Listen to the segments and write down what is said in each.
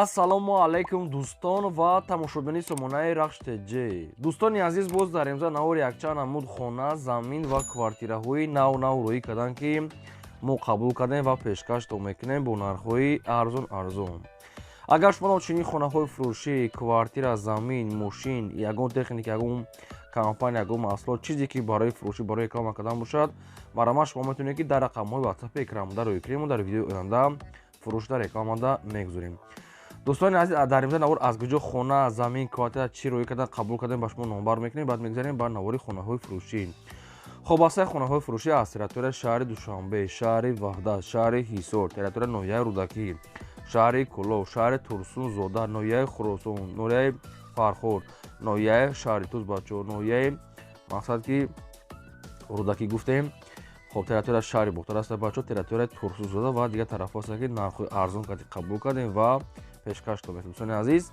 Ассалому алайкум, дӯстон ва тамошобини сомонаи Рахш ТЖ. Дӯстони азиз, боз дар имза навори якчанд намуд хона, замин ва квартираҳои нав нав рӯӣ карданд, ки мо қабул кардем ва пешкаштон мекунем бо нархҳои арзон арзон. Агар шумо чунин хонаҳои фурӯшӣ, квартира, замин, мошин, ягон техника, ягон компания, ягон маҳсулот, чизе ки барои фурӯшӣ, барои реклама кардан бошад, марҳамат, шумо метавонед, ки дар рақамҳои ватсапи экранбуда рӯй кунем ва дар видеои оянда фурӯшда, рекламада мегузорем. Дӯстони азиз, дар имза навор аз куҷо хона, замин, квартира чӣ рӯй кардан, қабул кардем, ба шумо номбар мекунем. Баъд мегузарем ба навори хонаҳои фурӯшӣ. Хоб, бастаи хонаҳои фурӯшӣ аз территорияи шаҳри Душанбе, шаҳри Ваҳдат, шаҳри Ҳисор, территорияи ноҳияи Рӯдакӣ, шаҳри Кӯлоб, шаҳри Турсунзода, ноҳияи Хуросон, ноҳияи Фархор, ноҳияи Шаҳритуз, бачаҳо, ноҳияи, мақсад ки, Рӯдакӣ гуфтем. Хоб, территорияи шаҳри Бохтар аст, бачаҳо, территорияи Турсунзода ва дигар тарафҳо ҳастанд, ки нархҳои арзон карди қабул кардем ва пешкаш додем. Дӯстони азиз,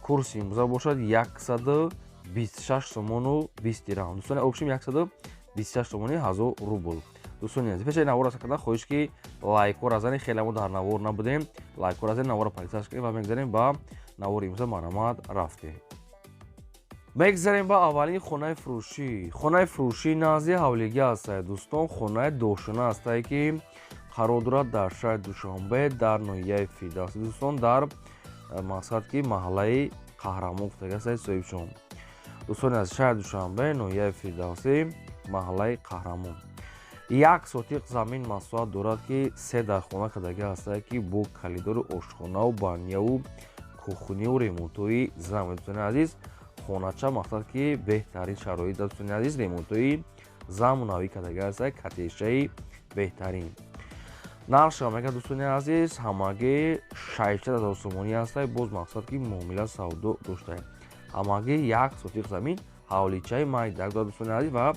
курси имрӯза бошад 126 сомону 20 дирҳам. Дӯстони, общем, 126 сомони 1000 рубл. Дӯстони азиз, пешаи навор кардан хоҳиш, ки лайкҳоро занед. Хеле мо дар навор набудем. Лайкҳоро занед, наворро подписаться кунед ва мегзарем ба навори имрӯза. Марҳамат, рафтем. Мегзарем ба аввалин хонаи фурӯшӣ. Хонаи фурӯшӣ назди ҳавлигӣ ҳастае, дӯстон. Хонаи дошона ҳастае, ки қарор дорад дар шаҳри Душанбе, дар ноҳияи Фирдавсӣ, дӯстон, дар мақсад ки маҳаллаи Қаҳрамон гуфтага ҳастаи соҳибшон. Дӯстони аз шаҳри Душанбе, ноҳияи Фирдавсӣ, маҳаллаи Қаҳрамон, 1 сотиқ замин масоҳат дорад, ки се дар хона кардагӣ ҳастае, ки бо калидору ошхонаву баняву кухниву ремонтҳои замон. Дӯстони азиз, хонача, мақсад ки, беҳтарин шароит. Дӯстони азиз, ремонтҳои замонавӣ кардагӣ ҳастае, катешаи беҳтарин. Нархша мегӯяд, дӯстони азиз, ҳамагӣ 600 000 сомонӣ ҳастае. Боз, мақсад ки, муомила савдо доштае. Ҳамагӣ 1 сотиқ замин, ҳавличаи майдак дорад, дӯстони азиз, ва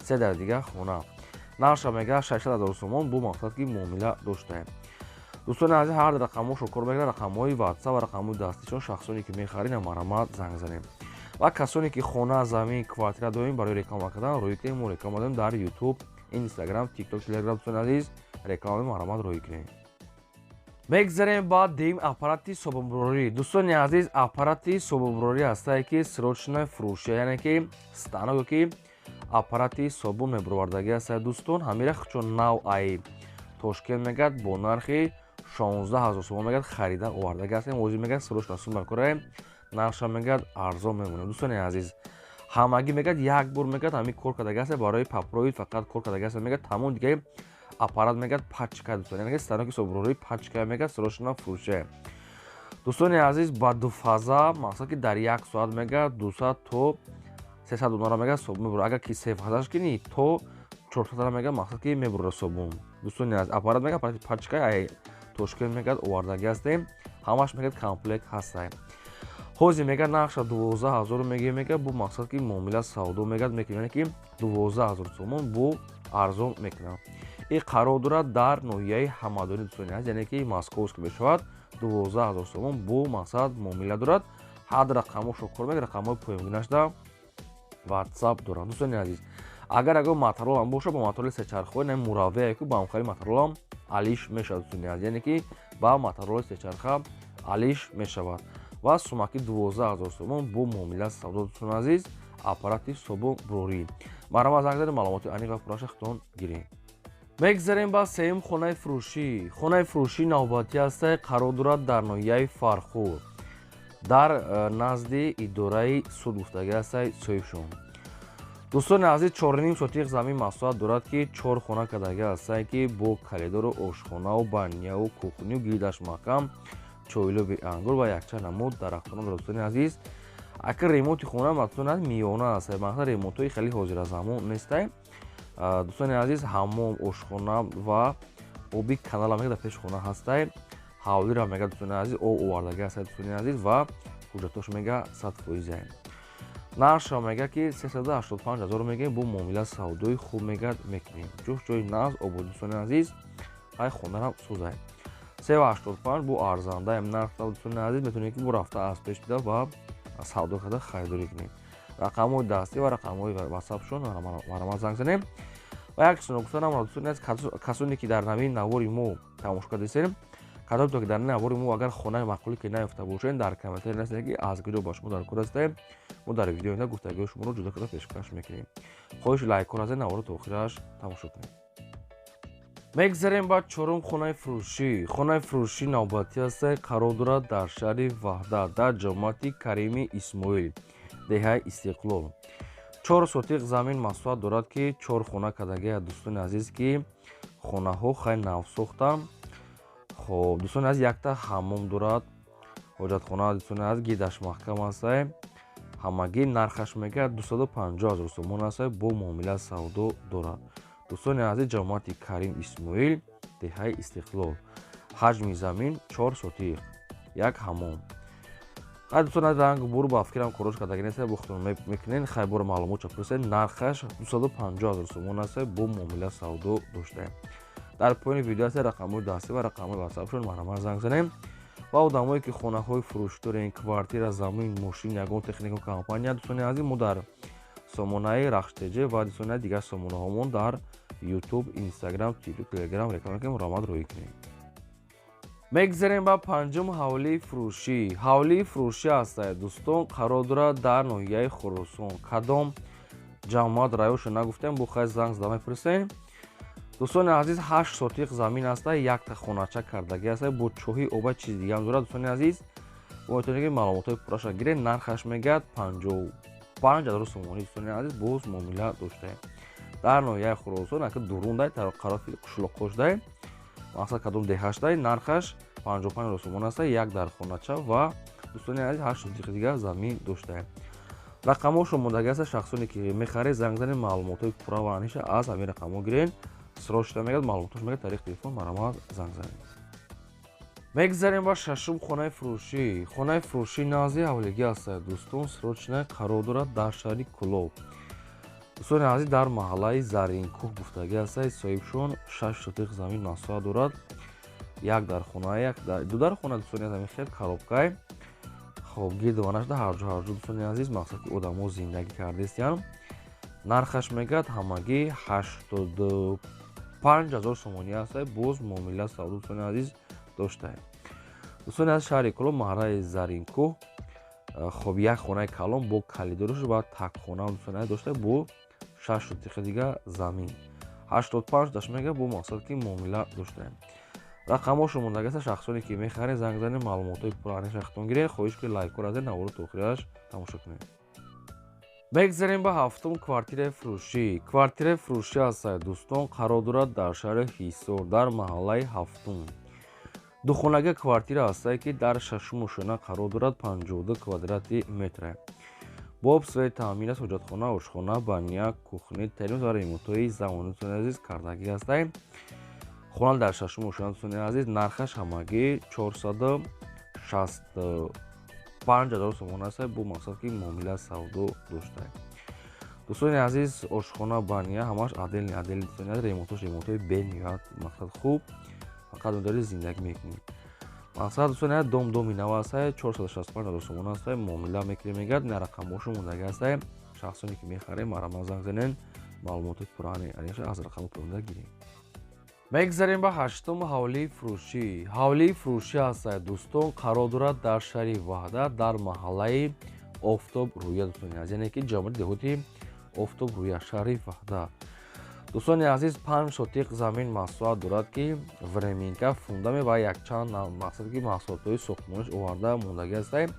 се дар дигар хона. Нархша мегӯяд 600 000 сомон, бо мақсад ки муомила доштае. Дӯстони азиз, ҳар рақамҳошо кор мекунад, рақамҳои ватсап ва рақамҳои дастишон. Шахсоне ки мехаред, марҳамат, занг занем. Ва касоне ки хона, замин, квартира дорем, барои реклама кардан рӯй кунем. Мо реклама дорем дар Ютуб, Инстаграм, Тикток, Телеграм. Дӯстони азиз, реклама, марҳамат, рӯй кунем. Мегзарем ба дуюм аппарати собунбурорӣ. Дӯстони азиз, аппарати собунбурорӣ ҳастае, ки срочно фурӯшия, яъне ки станок, ки аппарати собун мебуровардагӣ ҳастае. Дӯстон, ҳамира чун нав ай Тошкент мегӯяд, бо нархи 16 000 сомон мегӯяд, харида овардагӣ ҳастем. Ҳозир мегӯяд, срочно сумма кораем, нархша мегӯяд, арзон мемонад. Дӯстони азиз, ҳамагӣ мегӯяд, як бор мегӯяд, ҳамин кор кардагӣ ҳаст, барои поправить фақат кор кардагӣ ҳаст, мегӯяд, тамом. Дигаи аппарат мегӯяд, пачка, дӯстон, яъне станоки собунбурорӣ пачка, мегӯяд, срочно фурӯшия. Дӯстони азиз, ба дуфаза, мақсад ки, дар як соат мегӯяд, 200 то 300 донара мегӯяд, собун мебурад. Агар ки сефазаш кунӣ, то 400 мегӯяд, мақсад ки, мебурад собун. Дӯстони азиз, аппарат мегӯяд, аппарати пачка ай Тошкент мегӯяд, овардагӣ ҳастем. Ҳамаш мегӯяд, комплект ҳастае. Ҳозир мегӯяд, нархша 12 000 мегӯяд, мегӯяд, бо мақсад ки муомила савдо мегӯяд мекунем, яъне ки 12 000 сомон бо арзон мекунам. Ин қарор дорад дар ноҳияи Ҳамадонӣ, дӯстони азиз, яъне ки Московский мешавад. 12 000 сомон бо мақсад муомила дорад. Ҳад рақамҳошо кор мекунад, рақамҳои поёнгинашда ватсап дорад. Дӯстони азиз, агар ягон моторолам бошад, бо мотороли сечархҳои на мураввие ку, ба ҳамхели моторолам алиш мешавад, дӯстони азиз, яъне ки ба моторолои сечарха алиш мешавад. Ва сумаки 12 000 сомон бо муомила савдо. Дӯстони азиз, аппарати собунбурорӣ, марҳамат, занг занед, маълумоти аниқ ва пурраша худтон гиред. Мегзарем ба сеюм хонаи фурӯшӣ. Хонаи фурӯшӣ навбатӣ ҳастае, қарор дорад дар ноҳияи Фархур, дар назди идораи суд гуфтагӣ ҳастаи соҳибшон. Дӯстони азиз, 4,5 сотиқ замин масоҳат дорад, ки чор хона кардагӣ ҳастае, ки бо калидору ошхонаву баняву кухню, гирдаш маҳкам, чойлуби ангур ва якчанд намуд дарахтон дорад. Дӯстони азиз, акр ремонти хона, дӯстони азиз, миёна аст, мақсад, ремонтҳои хеле ҳозиразамон нестай. Дӯстони азиз, ҳаммом, ошхона ва оби канала мега дар пеши хона ҳастай. Ҳавлиро мега, дӯстони азиз, об овардагӣ ҳастай. Дӯстони азиз, ва ҳуҷҷатош мега 100%. Нархша мега, ки 385 000 мегӯем, бо муомила савдои хуб мегӯяд, мекунем. Ҷуфт ҷои нағз обод. Дӯстони азиз, ай хонарам сӯзай, 385 бо арзандаем нарх. Дӯстони азиз, метавонед, ки бо рафта аз пеш дида ва савдо карда харидорӣ кунед. Рақамҳои дастӣ ва рақамҳои ватсапшон, марҳамат, занг занем. Ва як чиз ногуфта намонад, дӯстони азиз, касоне ки дар навин навори мо тамошо кардесем. Кадом то ки дар навори мо агар хонаи маъқулӣ ки наёфта бошед, дар комментария нависед, ки аз куҷо ба шумо дар кор ҳастем. Мо дар видеои оянда гуфтагиҳои шуморо ҷудо карда пешкаш мекунем. Хоҳиш, лайкҳоро занед, наворро то охираш тамошо кунед. Мегзарем ба чорум хонаи фурӯшӣ. Хонаи фурӯшӣ навбатӣ ҳаста, қарор дорад дар шаҳри Ваҳдат, дар ҷамоати Карими Исмоил, деҳаи Истиқлол. 4 сотиқ замин масоҳат дорад, ки 4 хона кардагия, дӯстони азиз, ки хонаҳо хеле навсохта. Хоб, дӯстони азиз, якта ҳаммом дорад, ҳоҷатхона, дӯстони азиз, гирдаш маҳкам аста. Ҳамагӣ нархаш мегӯяд 250 ҳазор сомон аста, бо муомила савдо дорад. Дӯстони азиз, ҷамоати Карим Исмоил, деҳаи Истиқлол, ҳаҷми замин 4 сотиқ, як ҳаммом. Хай, дӯстони азиз, ранг бур ба фикрам корош кардаги нест, бо худтон мекунед. Хай, бора маълумотча пурсед. Нархаш 250 ҳазор сомон аста, бо муомила савдо доштаем. Дар поёни видео ҳаста рақамҳои дастӣ ва рақамҳои ватсапшон, марҳамат, занг занем. Ва одамое ки хонаҳои фурӯшӣ дорем, квартира, замин, мошин, ягон техника, компания, дӯстони азиз, мо дар сомонаи Рахш-ТЖ ва, дӯстони, дигар сомонаҳомон дар Ютуб, Инстаграм, Тикток, Телеграм реклама мекунем, ромад роҳӣ кунем. Мегзарем ба панҷум ҳавлии фурӯшӣ. Ҳавлии фурӯшӣ ҳастад, дӯстон, қарор дорад дар ноҳияи Хуросон. Кадом ҷамоат, районшо нагуфтем, бо хай занг зада мепурсем. Дӯстони азиз, 8 сотиқ замин аста, якта хонача кардагӣ аста, бо чоҳи оба, чизи дигаам дорад. Дӯстони азиз, бо метавонед ки маълумотҳои пурраша гиред. Нархаш мегӯяд 55 ҳазор сомонӣ. Дӯстони азиз, боз муомила доштаем. Дар ноҳияи Хуросон, ака, дурундай, тарафи қишлоқҳошдай, мақсад, кадом деҳашдай. Нархаш 55 ҳазор сомон аста, як дар хонача ва, дӯстони азиз, 8 сотиқи дигар замин доштаем. Рақамҳошо мондагӣ аста, шахсоне ки мехаред, занг занед, маълумотҳои пурра ва аниша аз ҳамин рақамҳо гиред. Срочно мегӯяд, маълумотош мегӯяд, тариқи телефон марҳамат, занг занед. Мегзарем ба шашум хонаи фурӯшӣ. Хонаи фурӯшӣ назди ҳавлигӣ аст, дӯстон, срочно, қарор дорад дар шаҳри Кӯлоб, дӯстони азиз, дар маҳаллаи Заринкӯҳ гуфтагӣ аст. Соҳибшон 6 сотиқ замин масоҳат дорад, як дар хона, як ду дар хона, дӯстони азиз, хел коробкай. Хоб, гирду нашда ҳарҷо ҳарҷо, дӯстони азиз, мақсад ки одамо зиндагӣ кардестиян. Нархаш мегӯяд ҳамагӣ 85 ҳазор сомонӣ аст, боз муомила савдо, дӯстони азиз, доштаем. Дӯстони азиз, шаҳри Кӯлоб, маҳаллаи Заринкӯҳ. Хоб, як хонаи калон бо калидорш ва такхона, дӯстони азиз, дошта, бо 6 сотиқи дигар замин. 85 даш мега, бо мақсад ки муомила доштаем. Рақамҳошо мондагӣ аст, шахсоне ки мехаред, занг занед, маълумотҳои пурра аниша гиред. Хоҳиш ки лайкҳоро занед, наворро то охираш тамошо кунед. Мегзарем ба ҳафтум квартираи фурӯшӣ. Квартираи фурӯшӣ ҳастад, дӯстон, қарор дорад дар шаҳри Ҳисор, дар маҳаллаи ҳафтум. Духонага квартира ҳастае, ки дар шашум ошёна қарор дорад, 52 квадрати метра, бо об, свет таъмин аст, ҳоҷатхона, ошхона, баня, кухни, термос ва ремонтҳои замонӣ, дӯстони азиз, кардагӣ ҳастае. Хона дар шашум ошёна, дӯстони азиз, нархаш ҳамагӣ 465 ҳазор сомон аст, бо мақсад ки муомила савдо доштаем. Дӯстони азиз, ошхона, баня ҳамаш отдельный, отдельный, дӯстони азиз, ремонтош ремонтҳои бениҳоят, мақсад, хуб, фақат дори зиндагӣ мекунӣ. Мақсад, дӯстони азиз, дом доми нав аст, 465 ҳазор сомон аст, муомила мекунем, мегӯяд. На, рақамҳошо мондагӣ аст, шахсоне ки мехарем, марҳамат, занг занед, маълумоти пурра аниша аз рақами поёнда гирем. Мегзарем ба ҳаштум ҳавлии фурӯшӣ. Ҳавлии фурӯшӣ ҳастад, дӯстон, қарор дорад дар шаҳри Ваҳдат, дар маҳаллаи Офтоб Рӯя, дӯстони азиз, яъне ки ҷамоати деҳоти Офтоб Рӯя, шаҳри Ваҳдат. Дӯстони азиз, 5 сотиқ замин масоҳат дорад, ки временка, фундамент ва якчанд, мақсад ки маҳсулотҳои сохтмониш оварда мондагӣ ҳастад,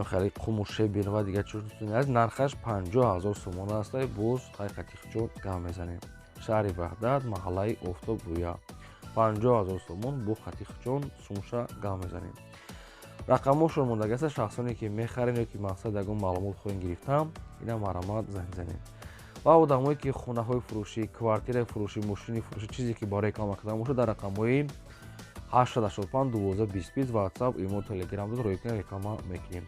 хеле қуму щебень ва дигар чиз. Дӯстони азиз, нархаш 50 ҳазор сомон аст, боз ҳақиқатихчон гап мезанем. Шаҳри Ваҳдат, маҳаллаи Офтоб Рӯя, 50 ҳазор сомон, бо хатихчон сумша гап мезанем. Рақамҳошон мондагӣ аст, шахсоне ки мехарем ё ки, мақсад, ягон маълумот хоҳем гирифтам, ина марҳамат, занг занед. Ва одамое ки хонаҳои фурӯшӣ, квартираи фурӯшӣ, мошини фурӯшӣ, чизе ки барои реклама кардан бошад, дар рақамҳои 885 12 20 Ватсап, Имо, Телеграм дод, роҳӣ кунед, реклама мекунем.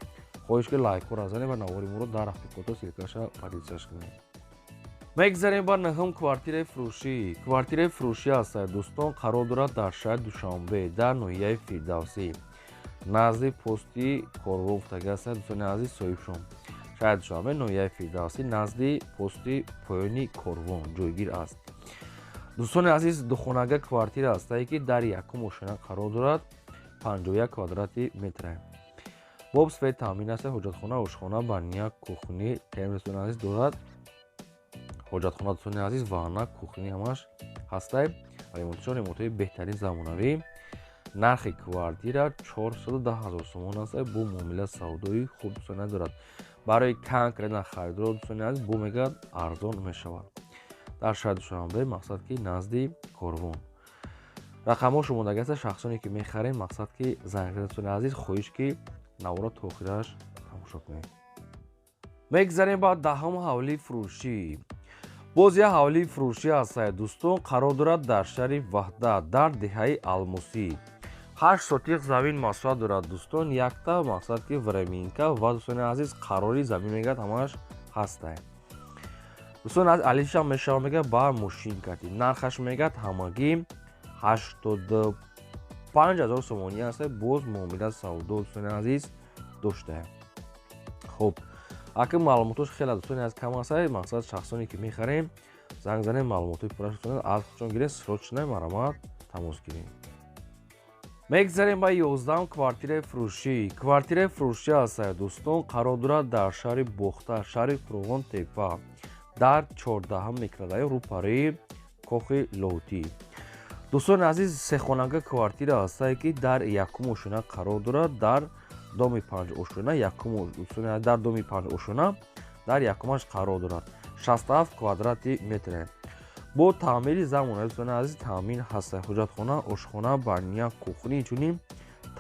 Хоҳиш ки лайкҳоро занед ва навори моро дар рафиқото ссылкаша поделиться кунед. Мегзарем ба нӯҳум квартираи фурӯшӣ. Квартираи фурӯшӣ ҳастад, дӯстон, қарор дорад дар шаҳри Душанбе, дар ноҳияи Фирдавсӣ, назди пости корвон гуфтагӣ ҳастад. Дӯстони азиз, соҳибшон шаҳри Душанбе, ноҳияи Фирдавсӣ, назди пости поёни корвон ҷойгир аст. Дӯстони азиз, духонага квартира ҳастае, ки дар якум ошёна қарор дорад, 51 квадрати метра. Бо свет таъмин аст, ҳоҷатхона, ошхона, баня, кухни, терм, дӯстони азиз, дорад. Ҳоҷатхона, дӯстони азиз, ванна, кухни ҳамаш ҳастай. Ремонтшон ремонтҳои беҳтарин, замонавӣ. Нархи квартира 410 ҳазор сомон аст, бо муомила савдои хуб, дӯстони азиз, дорад. Барои конкретно харидоро, дӯстони азиз, бо мегӯяд, арзон мешавад. Дар шаҳри Душанбе, мақсад ки назди Корвон. Рақамҳо мондагӣ аст. Шахсоне ки мехарем, мақсад ки занг, дӯстони азиз, хоҳиш ки навора то охираш тамошо кунед. Мегзарем ба 10-ум ҳавлии фурӯшӣ. Боз як ҳавлии фурӯшӣ ҳастае, дӯстон, қарор дорад дар шаҳри Ваҳдат, дар деҳаи Алмосӣ. 8 сотиқ замин масоҳат дорад, дӯстон, якта, мақсад ки временка ва, дӯстони азиз, қарори замин мегӯяд, ҳамааш ҳастае. Дӯстон, аз алишам мешава, мегӯяд, ба мошинкати. Нархаш, мегӯяд, ҳамагӣ 85 ҳазор сомонӣ аст, боз муомила савдо, дӯстони азиз, доштае. Хуб, аки маълумотош хеле, дӯстони азиз, кам аст. Мақсад, шахсоне ки мехарем, занг занем, маълумотҳои пурра аз худшон гирем, срочно марамат тамос гирем. Мегзарем ба 11-ум квартираи фурӯшӣ. Квартираи фурӯшӣ ҳастае, дӯстон, қарор дорад дар шаҳри Бохтар, шаҳри Қурғон Тепа, дар 14-ум микрорайон, рӯпарои Кохи Лоҳутӣ. Дӯстони азиз, сехонага квартира ҳастае, ки дар якум ошёна қарор дорад, дар доми панҷ ошёна, якум, дар доми панҷ ошёна, дар якумаш қарор дорад, 67 квадрати метре, бо таъмири замона, дӯстони азиз, таъмин ҳаста. Ҳоҷатхона, ошхона, баня, кухни, инчунин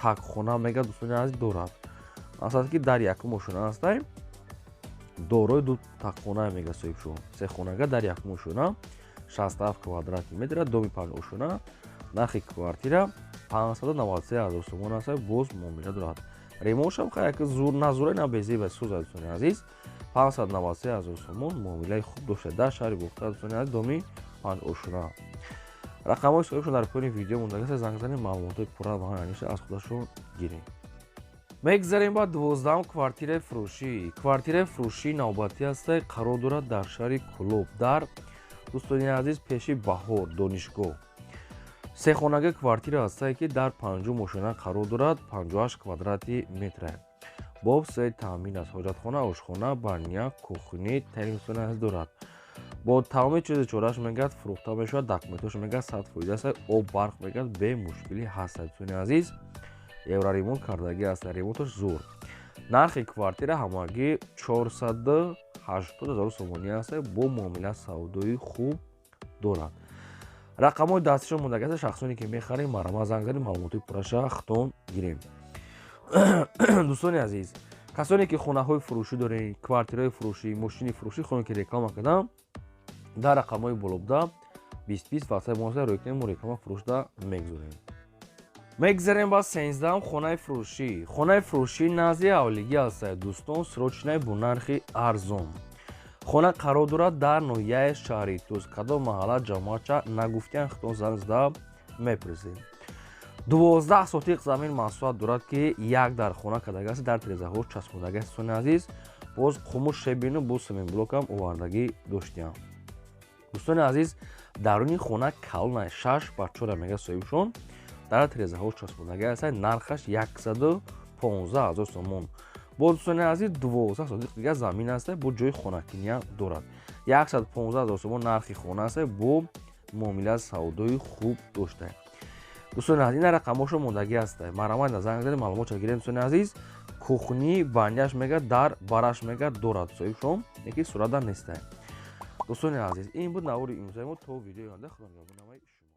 такхона, мега, дӯстони азиз, дорад. Масалан, ки дар якум ошёна ҳастай, дорои ду такхона, мега соҳибшон. Сехонага дар якум ошёна, 67 квадрати метра, доми панҷ ошёна. Нархи квартира 593 ҳазор сомон аст, боз муомила дорад. Ремонтшам хай зур назура на безеба сӯза, дӯстони азиз. 593 ҳазор сомон, муомилаи хуб дошта, дар шаҳри Бохтар, дӯстони азиз, доми панҷ ошёна. Рақамҳои соҳибшон дар поёни видео мондагиаст, занг занем, маълумотҳои пурра ва аниша аз худашон гирем. Мегзарем ба 12-ум квартираи фурӯшӣ. Квартираи фурӯшии навбатӣ ҳастай, қарор дорад дар шаҳри Кӯлоб, дар, дӯстони азиз, пеши Баҳор донишгоҳ. Сехонага квартира ҳастае, ки дар панҷум ошёна қарор дорад, 58 квадрати метра, бо свет таъмин аст. Ҳоҷатхона, ошхона, баня, кухни, телевизион азиз дорад. Бо тамоми чизи чораш, мегӯяд, фурӯхта мешавад. Документош, мегӯяд, 100% аст. Об, барқ, мегӯяд, бемушкилӣ ҳаст. Дӯстони азиз, евроремонт кардагӣ аст, ремонташ зур. Нархи квартира ҳамагӣ 480 ҳазор сомонӣ аст, бо муомила савдои хуб дорад. Рақамҳои дастишон мондагӣ аст. Шахсоне ки мехарем, марҳамат, занг занем, маълумотҳои пурраша худтон гирем. Дӯстони азиз, касоне ки хонаҳои фурӯшӣ дорем, квартираҳои фурӯшӣ, мошини фурӯшӣ, хоне ки реклама кардам, дар рақамҳои болобуда 20 20 ватсап мо рӯй кунем, мо реклама фурӯшда мегузорем. Мегзарем ба 13-ум хонаи фурӯшӣ. Хонаи фурӯшӣ назди ҳавлигӣ ҳастад, дӯстон, срочный, бо нархи арзон. Хона қарор дорад дар ноҳияи шаҳри Тӯс. Кадом маҳалла, ҷамоатча нагуфтиян, худтон занг зада мепурсед. 12 сотиқ замин масоҳат дорад, ки як дар хона кардагиаст, дар тирезаҳо часпондагиаст, дӯстони азиз. Боз қуму щебень у боз семенблокам овардагӣ доштиям. Дӯстони азиз, даруни хона калона, 6 ба 4, мега соҳибшон, дар тирезаҳо часпондагӣ аст. Нархаш 115 ҳазор сомон. Бо, дӯстони азиз, 12 сотиқ дигар замин аст, бо ҷои хонакиниам дорад. 115 ҳазор сомон нархи хона аст, бо муомила савдои хуб дошта. Дӯстони азиз, ина рақамҳошо мондагӣ аст, марҳамат, занг занед, маълумотша гирем. Дӯстони азиз, кухни, баняш, мега, дар бараш, мега, дорад соҳибшон, яки сурата неста. Дӯстони азиз, ин буд навори имрӯзаи мо. То видеои оянда, худо нигаҳбони шумо.